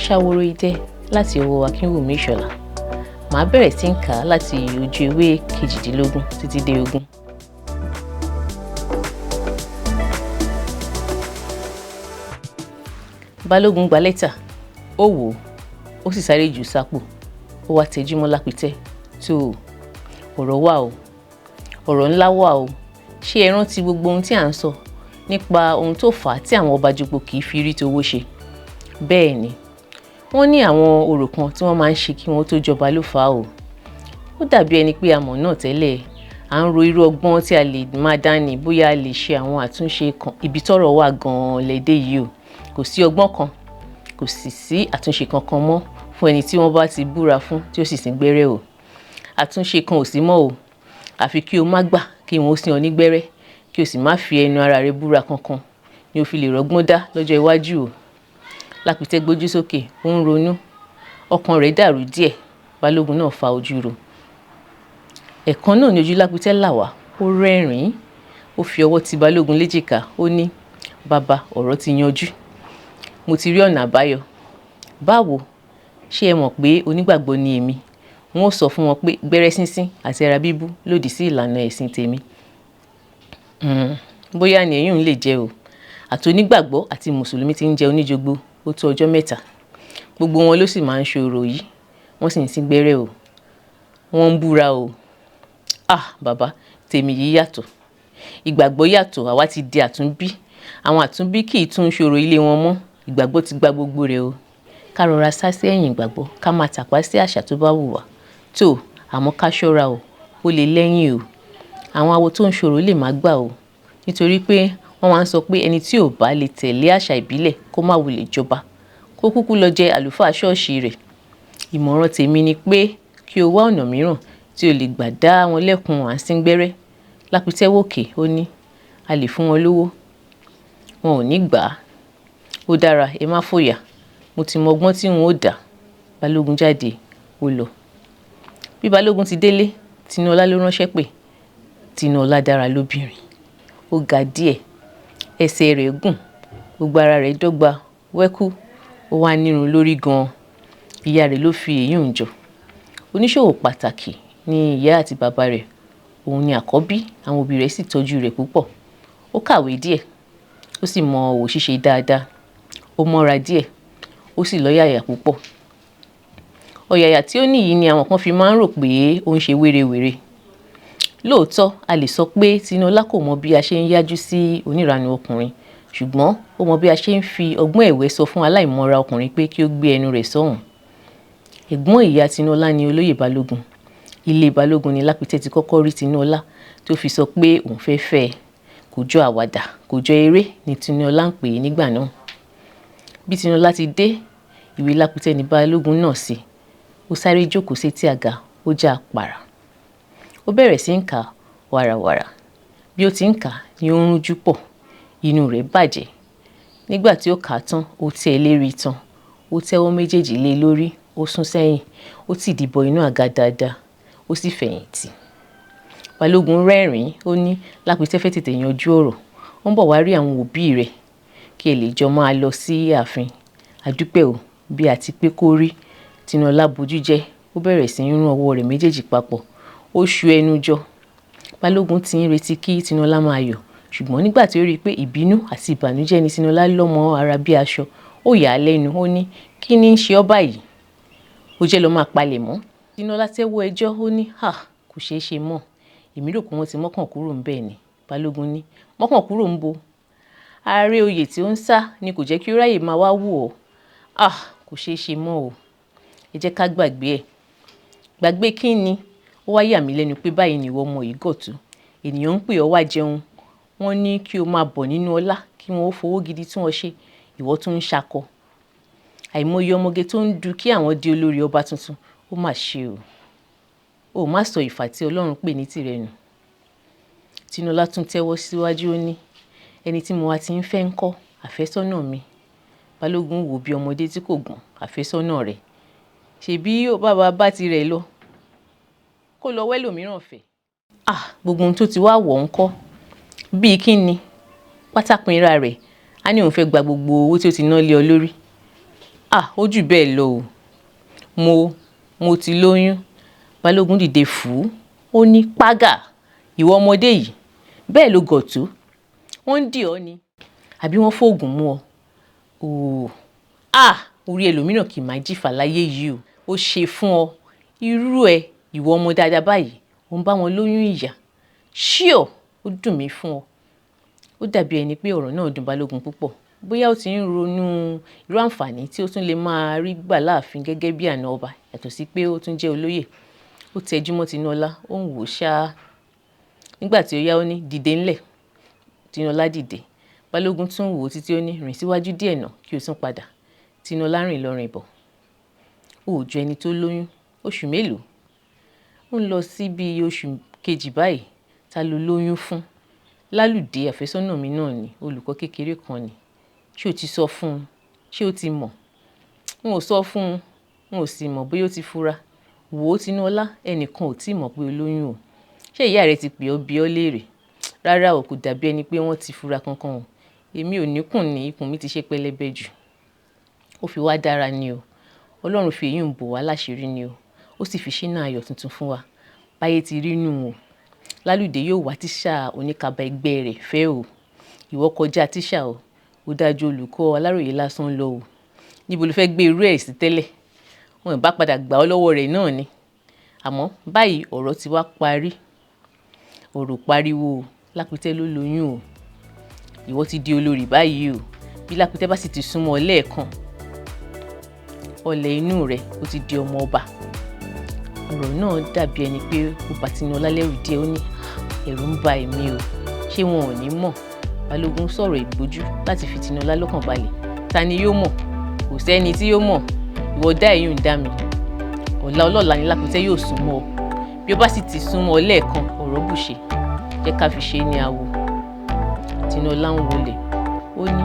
Ṣaworo Idẹ láti ọwọ́ Akínwùmí Ìṣọ̀lá. Màá bẹ̀rẹ̀ sí ń kà á láti ojú ewé 18 títí dé 20. Balógun gba lẹ́tà, ó wò ó, ó sì sáré jù ú sápò. Ó wá tẹjúmọ́ Lápítẹ́. Tó o, ọ̀rọ̀ wà o, ọ̀rọ̀ ńlá wà o. Ṣé ẹ rántí gbogbo ohun tí à ń sọ nípa ohun tó fà á tí àwọn ọba jogbo kì í fi rí towó ṣe? Bẹ́ẹ̀ ni, wọ́n ní àwọn orò kan tí wọ́n máa ń ṣe kí wọ́n tó jọba ló fà á o. Ó dàbí ẹni pé a mọ̀ náà tẹ́lẹ̀. À ń ro irú ọgbọ́n tí a lè máa dá ní bóyá a lè ṣe àwọn àtúnṣe kan. Ibi tọ́rọ̀ wà gan-an lẹ́dẹ̀ yìí o. Kò sí ọgbọ́n kan, kò sì sí àtúnṣe kankan mọ́ fún ẹni tí wọ́n bá ti búra fún tí ó sì sín gbẹ́rẹ́ o. Àtúnṣe kan ò sí mọ́ o. Àfi kí o má gbà kí wọ́n ó sín ọ ní gbẹ́rẹ́, kí o sì má fi ẹnu ara rẹ búra kankan ni o fi lè rọ́gbọ́n dá lọ́jọ́ iwájú o. Lápítẹ́ gbójú sókè, ó ń ronú. Ọkàn rẹ̀ dàrú díẹ̀. Balógun náà fa ojú ro. Ẹ̀kan náà ni ojú Lápítẹ́ là wá. Ó rẹ́rìn-ín. Ó fi ọwọ́ ti Balógun léjìká. Ó ní, "Bàbá, ọ̀rọ̀ ti yanjú. Mo ti rí ọ̀nà àbáyọ." Báwo? Ṣé ẹ mọ̀ pé onígbàgbọ́ ni èmi? N ó sọ fún wọn pé gbẹ́rẹ́ sínsín àti ara bíbú lòdì sí ìlànà ẹ̀sìn tèmi. Bóyá ni èyí ń lè jẹ́ o. Àti onígbàgbọ́ àti Mùsùlùmí tí ń jẹ oníjogbo ó tó ọjọ́ mẹ́ta. Gbogbo wọn ló sì máa ń ṣe orò yìí. Wọ́n sì ń sín gbẹ́rẹ́ o. Wọ́n ń búra o. Ah, bàbá, tèmi yìí yàtọ̀. Ìgbàgbọ́ yàtọ̀, àwa ti di àtúnbí. Àwọn àtúnbí kì í tún ṣe orò ilé wọn mọ́. Ìgbàgbọ́ ti gba gbogbo rẹ̀ o. Ká rọra sá sí ẹ̀yìn ìgbàgbọ́, ká máa tàpá sí àṣà tó bá wù wá. Tó, àmọ́ ká ṣọ́ra o. Ó lè lẹ́yìn o. Àwọn awo tó ń ṣorò lè má gbà o. Nítorí pé wọ́n máa ń sọ pé ẹni tí ò bá lè tẹ̀lé àṣà ìbílẹ̀ kó má wulẹ̀ jọba, kó kúkú lọ jẹ àlùfáà ṣọ́ọ̀ṣì rẹ̀. Ìmọ̀ràn tèmi ni pé kí o wá ọ̀nà mìíràn tí o lè gbà dá wọn lẹ́kun à ń sín gbẹ́rẹ́. Lápítẹ́ wòkè, ó ní, a lè fún wọn lówó. Wọn ò ní gbà á. Ó dára, ẹ má fòyà. Mo ti mọ ọgbọ́n tí n ó dá. Balógun jáde, ó lọ. Bí Balógun ti délé, Tinúọlá ló ránṣẹ́ pé. Tinúọlá dára lóbìnrin. Ó ga díẹ̀. Ẹsẹ̀ rẹ̀ gùn. Gbogbo ara rẹ̀ dọ́gba wẹ́kú. Ó wá nírun lórí gan-an. Ìyá rẹ̀ ló fi èyí ń jọ. Oníṣòwò pàtàkì ni ìyá àti bàbá rẹ̀. Òun ni àkọ́bí, àwọn òbí rẹ̀ sì tọ́jú rẹ̀ púpọ̀. Ó kàwé díẹ̀, ó sì mọ òwò ṣíṣe dáadáa. Ó mọ́ra díẹ̀, ó sì lọ́yàyà púpọ̀. Ọ̀yàyà tí ó ní yìí ni àwọn kan fi máa ń rò pé ó ń ṣe wérewère. Lóòótọ́, a lè sọ pé Tinúọlá kò mọ bí a ṣe ń yájú sí oníranú ọkùnrin, ṣùgbọ́n ó mọ bí a ṣe ń fi ọgbọ́n ẹ̀wẹ́ sọ fún aláìmọ́ra ọkùnrin pé kí ó gbé ẹnu rẹ̀ sọ́hùn. Ẹ̀gbọ́n ìyá Tinúọlá ni olóyè Balógun. Ilé Balógun ni Lápítẹ́ ti kọ́kọ́ rí Tinúọlá tó fi sọ pé òun fẹ́ fẹ́ ẹ. Kò jọ àwàdà, kò jọ eré ni Tinúọlá ń pè é nígbà náà. Bí Tinúọlá ti dé, ìwé Lápítẹ́ ni Balógun náà sí. Ó sáré jókòó sétí àga, ó já pàrà. Ó bẹ̀rẹ̀ sí ń kà wàràwàrà. Bí ó ti ń kà ni ó ń rújú pọ̀. Inú rẹ̀ bàjẹ́. Nígbà tí ó kà á tán, ó tẹ́ ẹ lérí itan. Ó tẹ́wọ́ méjèèjì lé lórí, ó sún sẹ́yìn, ó tì dìbọ̀ inú àga dáadáa, ó sì fẹ̀yìntì. Balógun rẹ́rìn-ín, ó ní Lápítẹ́ fẹ́ tètè yanjú ọ̀rọ̀. Ó ń bọ̀ wá rí àwọn òbí rẹ̀ kí ẹ lè jọ máa lọ sí ààfin. A dúpẹ́ o, bí a ti pé kó rí. Tinúọlá bojú jẹ́, ó bẹ̀rẹ̀ sí í rún ọwọ́ rẹ̀ méjèèjì papọ̀. Ó ṣu ẹnu jọ. Balógun ti ń retí kí Tinúọlá máa yọ̀, ṣùgbọ́n nígbà tí ó rí i pé ìbínú àti ìbànújẹ́ ni Tinúọlá lọ́ mọ́ ara bí aṣọ, ó yà á lẹ́nu. Ó ní, kí ni ń ṣe ọ́ báyìí? Ó jẹ́ lọ máa palẹ̀ mọ́. Tinúọlá tẹ́wọ́ ẹjọ́, ó ní, "À, kò ṣeé ṣe mọ́. Èmi rò pé wọ́n ti mọ́kàn kúrò ń bẹ́ẹ̀ ni." Balógun ní, mọ́kàn kúrò ń bo. Ààrẹ oyè tí ó ń sá ni kò jẹ́ kí ó ráyè máa wá wò ọ́. À, kò ṣeé ṣe mọ́ o. Ẹ jẹ́ ká gbàgbé ẹ̀. Gbàgbé kí ni? Ó wá yà mí lẹ́nu pé báyìí ni ìwọ ọmọ yìí gọ̀ tó. Ènìyàn ń pè ọ́ wá jẹun. Wọ́n ní kí o máa bọ̀ nínú ọlá, kí wọ́n ó fowó gidi tún ọ ṣe. Ìwọ tún ń ṣakọ. Àìmọye ọmọge tó ń du kí àwọn di olórí ọba tuntun. Ó mà ṣe o. Ó má sọ ìfà tí Ọlọ́run pè ní tìrẹ nù. Tinúọlá tún tẹ́wọ́ síwájú, ó ní, ẹni tí mo wá ti ń fẹ́ ń kọ́, àfẹ́sọ́nà mi. Balógun wò bí ọmọdé tí kò gbọ́n, àfẹ́sọ́nà rẹ̀. Ṣèbí ó bá bá tirẹ̀ lọ. Kó lọ wẹ́lòmíràn fẹ́. Ah, gbogbo ohun tó ti wá wọ̀ ń kọ́. Bíi kí ni? Pátápinra rẹ̀. A ní òun fẹ́ gba gbogbo owó tí ó ti ná lé ọ lórí. À, ó jù bẹ́ẹ̀ lọ o. Mo ti lóyún. Balógun dìde fù ú. Ó ní, "Págà, ìwọ ọmọdé yìí, bẹ́ẹ̀ ló gọ̀ tó. Wọ́n ń dì ọ́ ni. Àbí wọ́n fòògùn mú ọ? Oò, à, orí ẹlòmíràn kì í máa jífà láyé yìí o. Ó ṣe fún ọ. Irú ẹ, ìwọ ọmọ dáadáa báyìí, ò ń bá wọn lóyún ìyà. Ṣíọ̀, ó dùn mí fún ọ." Ó dàbí ẹni pé ọ̀rọ̀ náà dùn Balógun púpọ̀. Bóyá ó ti ń ronú irú àǹfààní tí ó tún lè máa rí gbà láàfin gẹ́gẹ́ bí àna ọba, yàtọ̀ sí pé ó tún jẹ́ olóyè. Ó tẹjúmọ́ Tinúọlá, ó ń wò ṣá. Nígbà tí ó yá, ó ní, "Dìde ńlẹ̀." Tinúọlá dìde. Balógun tún wò ó títí ó ní, "Rìn síwájú díẹ̀ náà kí o tún padà." Tinúọlá rìn lọ rìn bọ̀. Ó ò jọ ẹni tó lóyún. Oṣù mélòó? Ó ń lọ sí bí oṣù kejì báyìí. Ta ló lóyún fún? Lálùdé àfẹ́sọ́nà mi náà ni, olùkọ́ kékeré kan ni. Ṣé o ti sọ fún un? Ṣé o ti mọ̀? N ò sọ fún un. N ò sì mọ̀ bóyá ó ti fura. Wò ó Tinúọlá, ẹnìkan ò tí mọ̀ pé o lóyún o. Ṣé ìyá rẹ ti pè ọ́ bí ọ́ léèrè? Rárá o, kò dàbí ẹni pé wọ́n ti fura kankan o. Èmi ò níkùn ní, ikùn mi ti ṣe pẹlẹbẹ jù. Ó fi wá dára ni o. Ọlọ́run fi èyí ń bò wá láṣìírí ni o. Ó sì fi ṣínà ayọ̀ tuntun fún wa. Báyé ti rí nù o. Lálùdé yóò wá tíṣà oníkaba ẹgbẹ́ rẹ̀ fẹ́ o. Ìwọ kọjá tíṣà o. Ó dájú olùkọ́ aláròyé lásán lọ o. Níbo lo fẹ́ gbé irú ẹ̀ sí tẹ́lẹ̀? Wọn ì bá padà gbà ọ́ lọ́wọ́ rẹ̀ náà ni. Àmọ́ báyìí ọ̀rọ̀ ti wá parí. Ọ̀rọ̀ pariwo o. Lápítẹ́ ló lóyún o. Ìwọ ti di olórí báyìí o. Bí Lápítẹ́ bá sì ti súnmọ́ ọ lẹ́ẹ̀kan, ọlẹ̀ inú rẹ̀ ó ti di ọmọ ọba. Ọ̀rọ̀ náà dàbí ẹni pé ó bá Tinúọlá lẹ́rù díẹ̀. Ó ní, "Ẹ̀rù ń ba èmi o. Ṣé wọn ò ní mọ̀?" Balógun sọ̀rọ̀ ìgbójú láti fi Tinúọlá lọ́kàn balẹ̀. Ta ni yóò mọ̀? Kò sẹ́ni tí yóò mọ̀. Ìwọ dá èyí ń dá mi. Ọ̀la ọlọ́la ni Lápítẹ́ yóò súnmọ́ ọ. Bí ó bá sì ti súnmọ́ ọ lẹ́ẹ̀kan, ọ̀rọ̀ bùṣe. Jẹ́ ká fi ṣe ní awo. Tinúọlá ń wọlé. Ó ní,